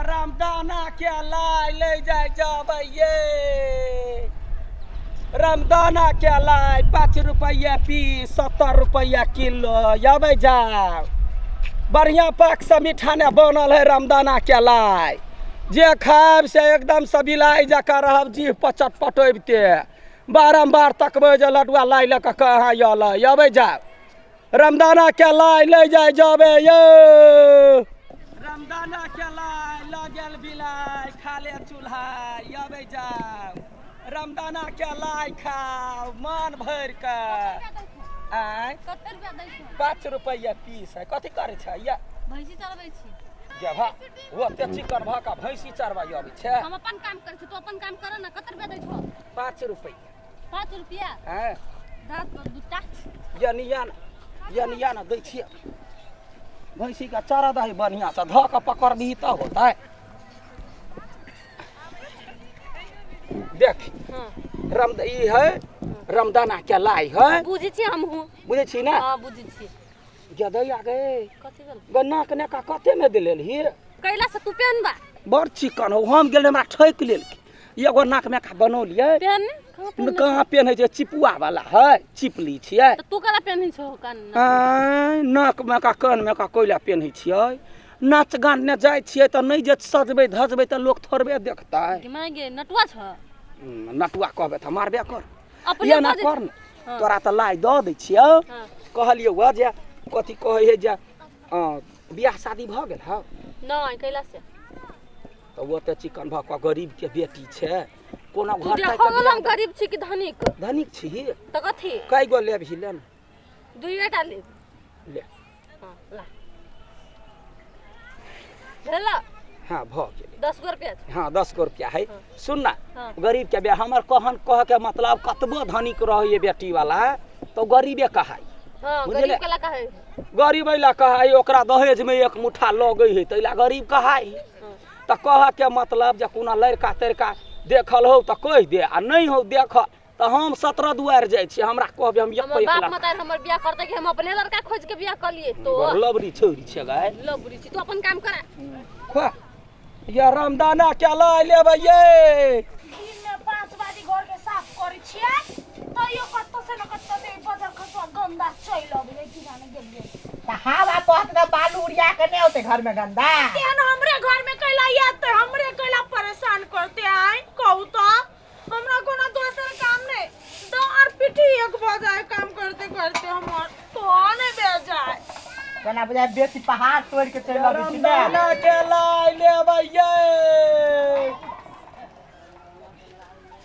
ये रामदाना के लाइ ले जाय जबै ये। रामदाना के लाइ 5 रुपैआ पीस, 70 रुपैआ किलो। अबै जाउ, बढ़िया पाक से मीठा ने बनल है रामदाना के लाइ। जे खायब से एकदम से बिलाइ जकाँ रहब, जीभ पर चटपटैबते बारम्बार तकबै जे लडुआ लाइ लऽ कऽ कहाँ अयलै। अबै जाउ, रमदाना के लाइ ले जाय जबे यो। रमदाना के लाइ लऽ गेल बिलाइ, खाले चूल्हा। अबै जाउ, रमदाना के लाइ खाउ मन भरि कऽ। आँय? कते रुपया दै छौ? 5 रुपैआ पीस है। कथी करै छै या? भैंसी चरबै छी। जभा ओते चिकन भऽ कऽ भैंसी चरबै अबै छै? हम अपन काम करै छी, तू अपन काम कर ना। कते रुपया दै छौ? 5 रुपैआ। 5 रुपया? हँ। दस दूटा। यनिया न यनिया न, दै छियै। भैंसीके चारा दही बढ़िआँसँ धऽ कऽ पकड़बिही तब होतै। देख। हाँ। रम ई है रमदाना के लाई है। बुझै छी हमहूँ। बुझै छी ने? हाँ, बुझै छी। गदैया गे। कथी भेल? गन्ना के नेका कते में देलेलही? कैला से तू पेन बा। बड़ चिकन हो। हम गेल, हमरा ठकि लेलकै। एगो नाक में का बनौलियै। पेन कहाँ पेन? कहाँ पेन्है छै? चिपुआ वाला है, चिपली छियै। तऽ तू कला पेन्है छौ कान? आँय, नाक में का कान में का कोयला पेन्है छियै? नाच गान ने जाइ छियै तऽ नहि जे सजबै धजबै तऽ लोक थोड़बे देखतै। माय गे, नटुआ छ। नटुआ कहबै तऽ मारबे कर। अपने एना बजै कर ने। हाँ। तोरा तऽ लाइ दऽ दै छियौ। हाँ। कहलियौ हँ जे कथी कहै है जे बियाह शादी भऽ गेल हौ? नहि, कैला से? तऽ ओ तऽ चिकन भऽ कऽ गरीबके बेटी छै, कोनो तू घर ताकि देखो कऽ गेल हम बियाह। गरीब छी कि धनिक? धनिक छी। तऽ कथी? कय गो लेबही, ले ने। दुइए टा लेब। ले। हाँ, ला भेल। हाँ, भऽ गेलै। 10 गो रुपया छै। हाँ, 10 गो रुपया है। सुन ना। हाँ। गरीब के बे हमर कहन कह के मतलब कतबो धनिक रहै बेटी वाला तऽ गरीबे कहाई। हाँ। बुझले? गरीब के कहे? गरीब ला कहाई। ओकरा दहेज में एक मुठ्ठा लगै है ताहि ला गरीब कहाई। हाँ। तऽ कह के मतलब जे कोनो लड़का तड़का देखल हो तऽ कहि दे, आ नहि हो देखल तऽ हम 17 दुआरि जाइ छी, हमरा कहबे हम एक हमर एक बाप लड़का। मतार हमर बियाह करते कि हम अपने लड़का खोज के बियाह कर लिए तो? बड़ लबरी छौरी छै गाय। लबरी छी, तू अपन काम करा। खुआ या रामदाना के लाइ लेबै ये। दिन में 5 बारी घर के साफ करै छियै, तैयो कत्तो से न कत्तो से बजर खसुआ गंदा चलि अबै है। की जाने गेलियै। तऽ हवा बहत ने, बालू उड़िया के नहीं होते घर में गंदा। तेहन हमरे घर में कैला आते, हमरे कैला परेशान करते आय? कहू तो, हमरा कोनो दोसर काम नहीं? दार पिठी एक भऽ जाए काम करते करते, हमर तो नहीं बे जाए। केना बुझाय बेसी पहाड़ तोड़ के चलि अबै छी ने। रामदाना के लाइ लेबै ये।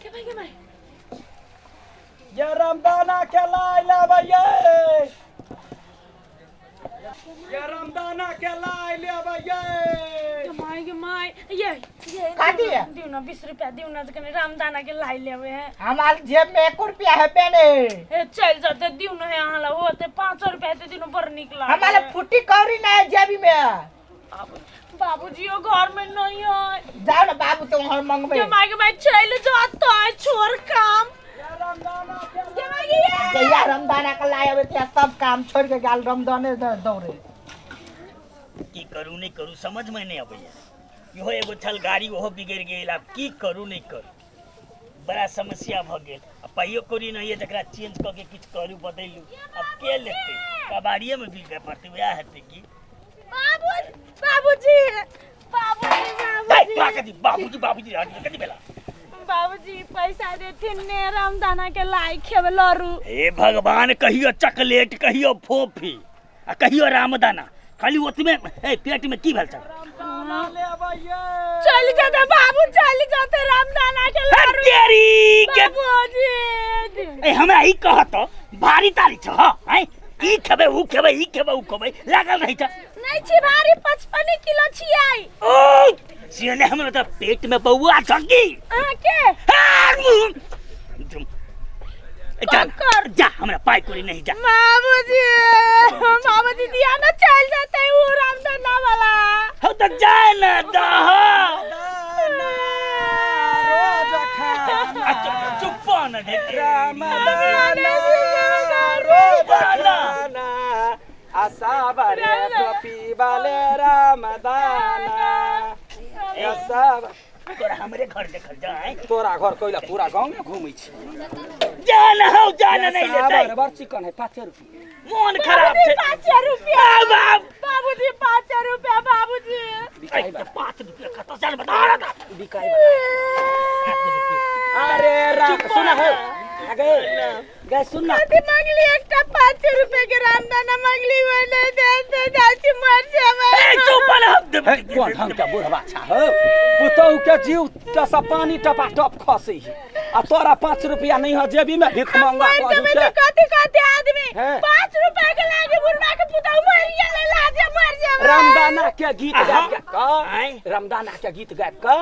के भाई, के भाई? ये रामदाना के लाइ लेबै ये। ये रामदाना के लाइ लेबै ये। के माय, के माय, ये ये। कथी है? दिउ ना, 20 रुपया दिउ ना, कनि रामदाना के लाई लेबै है। हमार जेब में 1 रुपया है ने। ए, चलि जेतै, दिउ ना है अहाँ लग होतै। 5 रुपया हेतै, दिउ ना, बड़ नीक लागै। हमारे फुटी कौड़ी नहीं है जेबी में। बाबूजी घर में नहीं है। जाओ ना बाबू तो वहाँ मंगबे। के माय, के माय, चलि जेतै, छोड़ काम। के माय, के ये। जहिया रमदाना के लाए अबै तिया सब काम छोड़ के गेल रमदाने दौड़े। की करू नहि करू समझमे नहि अबैया। इहो एगो छल गाड़ी, ओहो बिगड़ि गेल। आब की करू नहि करू, बड़ा समस्या भऽ गेल। आ पाइयो कौड़ी नहि यऽ जकरा चेंज कऽ के किछु करू बदलू। आब के लेतै? कबाड़िएमे बिकऽ पड़तै, वएह हेतै की। बाबू, बाबूजी, बाबूजी। हे, बाबूजी। तोरा कथी बाबूजी बाबूजी रहत? कथी भेला? बाबूजी, पैसा देथिन ने, रामदाना के लाई खेबै लड़ू। हे भगवान, कहियो चॉकलेट, कहियो फोफी आ कहियो रामदाना, खाली ओतबे। हे, पेट में की भेल छल? रामदाना लेबै ये। चलि जेतै बाबू, चलि जेतै रामदाना के हे लड़ू। तेरी के। बाबूजी। ए, हमरा ई कहत भारी तारी छ हँ? आँय, ई खेबै ऊ खेबै, ई खेबै ऊ खेबै, लागल रहै छ। नहीं छी भारी, 55 किलो छियै। ओ से ने, हमरा तऽ पेट में बौआ छ की? अहाँके। जा। ककर? जा, हमरा पाइ कौड़ी नहीं, जा। बाबूजी, बाबूजी, दिया ना, चल जाते वो रामदाना वाला। हो तऽ जा न दह। दाना रोज खाना। चुप न ढेर। रामदाना रोज खाना, आ सावरे टोपी वाले रामदाना। या सब तोरा हमरे घर देखल जाए। तोरा घर कोइला पूरा गांव में घूमै छी। जान हौ जान नहीं लेतै। बड़ चिकन है 5 रुपया। मोन खराब छै। 5 रुपया बाबूजी, 5 रुपया बाबूजी। बिकाइ बा 5 रुपया कत जान बता रहा। बिकाइ बा। अरे राम सुन है आगे गए सुन ना। कथी मांगली एकटा 5 रुपया के रामदाना मांगली वने दे दे जाची मर जाबे। ए चुप न हम दे। कोन ढंग के बुढ़वा छा हो, पुतहु के जीव त सब पानी टपा टप खसै आ तोरा 5 रुपया नहीं ह जेबी में भीख मांगा। कथी कथी आदमी 5 रुपया के लागे बुढ़वा के पुतहु मर गेलै लाजे मर जाबे। रामदाना के गीत गाबि के, रामदाना के गीत गाबि के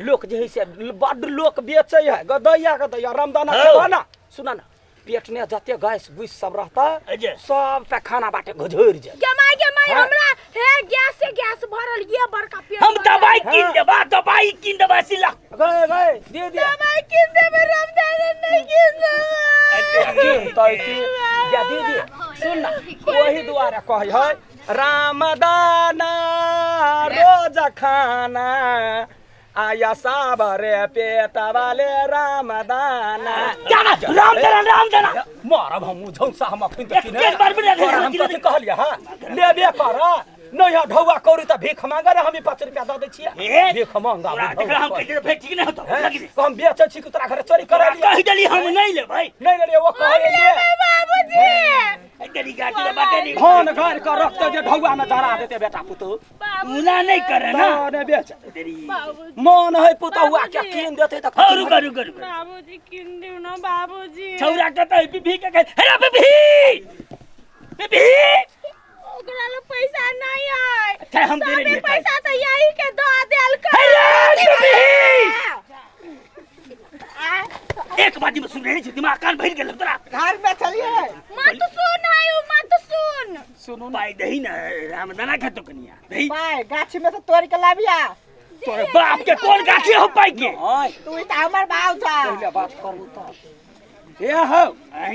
लोक जे है से बड्ड लोक बेचै है गदैया गदैया रामदाना खेबा ना। सुना ना पेट ने जते गैस गुस सब रहता सब पे खाना बाटे घुझुर जाए। गमाई गमाई हमरा हे गैस से गैस भरल ये बड़का पेट। हम दवाई किन देबा, दवाई किन देबा सिला गए गए दे दे दवाई किन देबे रामदाना नहीं किन देबे किन तै की या दे दे। सुन ना ओही दुआरे कहै है रामदाना रोज खाना आया साबरे पेट वाले रामदाना। जाना रामदाना रामदाना मारब हम झौसा हम अखन त किने एक बार बिना हम कथी कहलियै हां लेबे कर नहीं ह ढौआ कौड़ी त भीख मांगे रे हम 5 रुपया द दै छियै भीख मांगा। एकरा हम कहि फेर ठीक नै होतो हम बेचै छी कि तोरा घरे चोरी करा लिया कहि देली हम नहीं लेबै नहीं लेलियै वो कहै ले बाबूजी तेरी गाड़ी रे बाटे नहीं फोन घर के रखते जे ढौआ में धरा देते बेटा पुतहु मुना नहीं करे ना ने बेच तेरी मन है पुतहुआ के किन देते त रुक रुक रुक बाबूजी किन दिउ न बाबूजी। छौरा के त बीबी के हे बीबी बीबी ओकरा ल पैसा नहीं है। अच्छा हम दे रही पैसा त यही के the देल कर। हे बीबी एक बात में सुन रही छी दिमाग कान भरि गेल तोरा। घर में चलिए मत सुन आयु मत सुन सुनो पाई दही ना रामदाना खतो कनिया दही पाई गाछी में से तोड़ के लाबिया। तोरे बाप के कोन गाछी हो पाई के तू त हमर बाप छा। पहिले बात करू त ए हो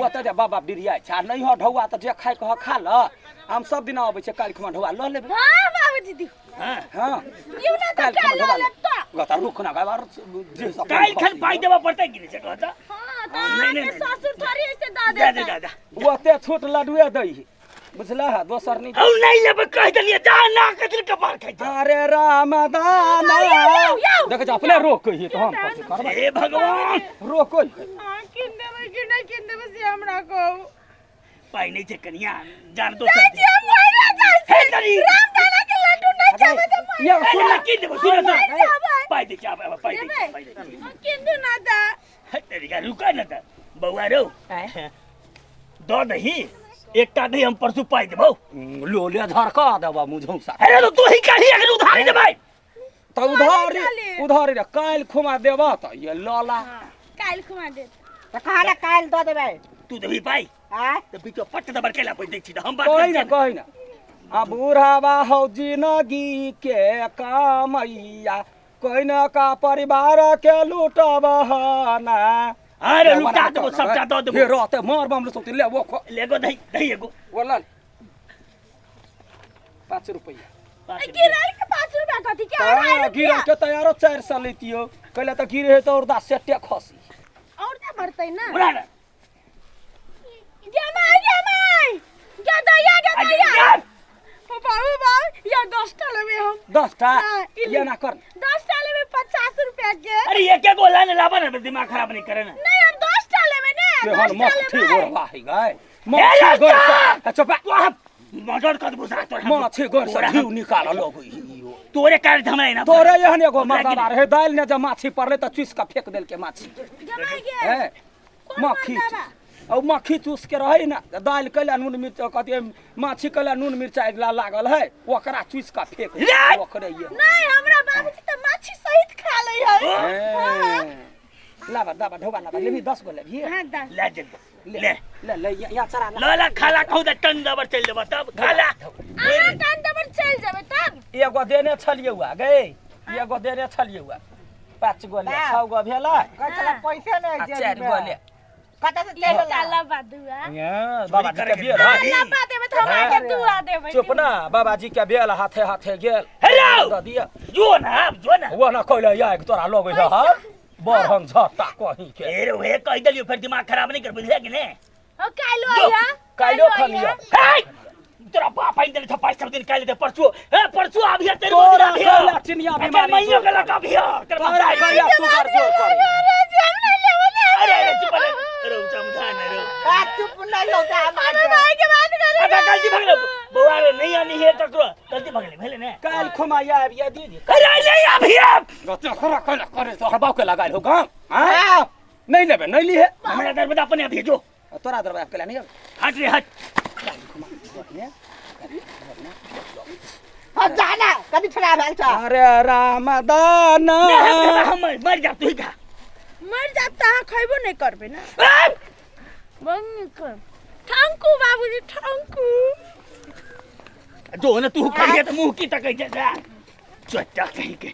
ओ त जे बाबा बिरिया छा नहीं हो ढौआ त जे खाइ कह खा ल। हम सब दिन आबै छै काल्हि खुमा ढौआ ल लेबै। हां बाबूजी दी हां हां दिउ ना त काल्हि ल लेब त गता रुक ना गाय जे सब काल्हि खन पाई देबा पड़तै कि नै से कहत। हां त नहीं ससुर थोड़ी ऐसे the they दे दे ओते छोट लडुए दै बुझला है दोसर नहीं हम नहीं लेबै कहि देलियै जा ना कथि कपार खाइ छ। अरे रामदाना देख जा अपने रोक ही त हम कथि करबै। हे भगवान रोक हां किन देबै कि नहीं किन देबै से हमरा कहू। पाई नहीं छै कनिया जान दो जाय छी हम मरला जाय छी रामदाना के लड्डू नहीं खेबै त मर ये सुन ना किन देबै सुन ना पाई दे आब पाई दे पाई दे किन दू ना त हे तेरी का रुका ना त बौआ रौ the दही एकटा दही हम परसू पाई देबौ लो ले झरका देबा मुझौसा। अरे तो तू ही कही अगर उधारी देबै त उधारी उधारी रे काल्हि खुमा देबा त ये लला काल्हि खुमा दे त कहा काल्हि the देबै तू देबी पाई आ त बीचो पट दबर केला पैसा दै छी त हम बात कहि ना कहि ना। आ बुढ़ावा हौ जिनगी के कामैया कोई न का परिवार के लूटबहना। अरे लुटा देबो सबटा the देबो हे रहते मार बम लुटते ले वो लेगो दही दही एगो बोलल 5 रुपया गिरल के 5 रुपया कथी के अढ़ाई रुपया गिरल के तैयारो 400 लेतियो कहले त गिरे है त और 10 सेटे खसी और ना बढ़तै ना बोला ना गमाई गमाई गदैया गदैया ओ बाबू बाबू या 10 टा लेबै हम 10 टा ये ना कर 10 टा लेबै 50 रुपया के। अरे एक एक गोला ने लाबा ना दिमाग खराब नहीं करे ना। नहीं हम 10 टा लेबै ने 10 टा लेबै गोरवा है गए माछी गोर से चुप मर्डर कर देबो साथ तोरा माछी गोर से घिउ निकाल लगो तोरे कारण हमरा ना तोरे एहन एगो मर्दाबा रहे दालि ने जब माछी पड़ले त चूस के फेंक देलके माछी गमाई गे हैं मक्खी और मक्खी चूस के रहे ना दालि कैला नून मिर्च कथी माछी कैला नून मिर्चाई लागल है ओकरा चूस के फेंक ओकरे ये नहीं हमरा बाबूजी त माछी सहित खा ले है। लाबा दाबा ढोबा लाबा लेबी 10 गो लेबी। हां 10 ले जल ले ले ले यहाँ चढ़ा ला ला खाला कहू त टन दबर चल जेबा तब खाला अहाँ टन दबर चल जेबै तब। एगो देने छलियै हुआ गए एगो देने छलियै हुआ 5 गो ले 6 गो भेला पैसा नहीं 4 गो ले कत से चल ताला बादुआ बाबा जी के बेल ताला बा देबै त हम आके दुआ देबै। चुप ना बाबा जी के बेल हाथे हाथे गेल। हेलो दऽ दिअ। जो ना आब जो ना। वो ना कहले या तोरा लगै है हर बरहन झट्टा कहीं के। ए रे उहे कहि देलियो, फेर दिमाग खराब नहीं कर, बुझलियै कि ने? हो काल्हि जो। आइया। काल्हिओ खनिया। हे तोरा बाप आइन देले छ पैसा दिन काल्हि दे परसू, हे परसू आबिहे तेरे तोरा आबिहे। कहला चिनिया एकर बीमारी मइयो जोर के लऽ कऽ आबिहे, एकर तोरा मसाई। कहला सुगर जोर करे। अरे जी हम नहीं लेबो ना। अरे अरे चुप रे, रो समझा न रो। आ चुप नहीं होता हमारे। हमें भाई के बात करे। अच्छा गलती भगले बौआ रे, नहीं आनी है तकरो गलती भगले भेले ने। काल्हि खुमा आबिया दीदी। अरे नहीं आबिहे। गते खरा कहला करे तोहर बाप के लगाइल हो गाम। हां नहीं लेबे नहीं लीहे। हमरा दरवाजा अपने भेजो। तोरा दरवाजा के नहीं आबे। हट रे हट। हम जाना कभी ठड़ा भेल छ। अरे रामदाना हम मर जा तू ही खा। मर जाता है खैबो नहीं करबे ना। आ! बंद कर। ठंकू बाबूजी ठंकू। जो न तू खाइए तो मुंह की तक जा जा चट्टा कहीं के।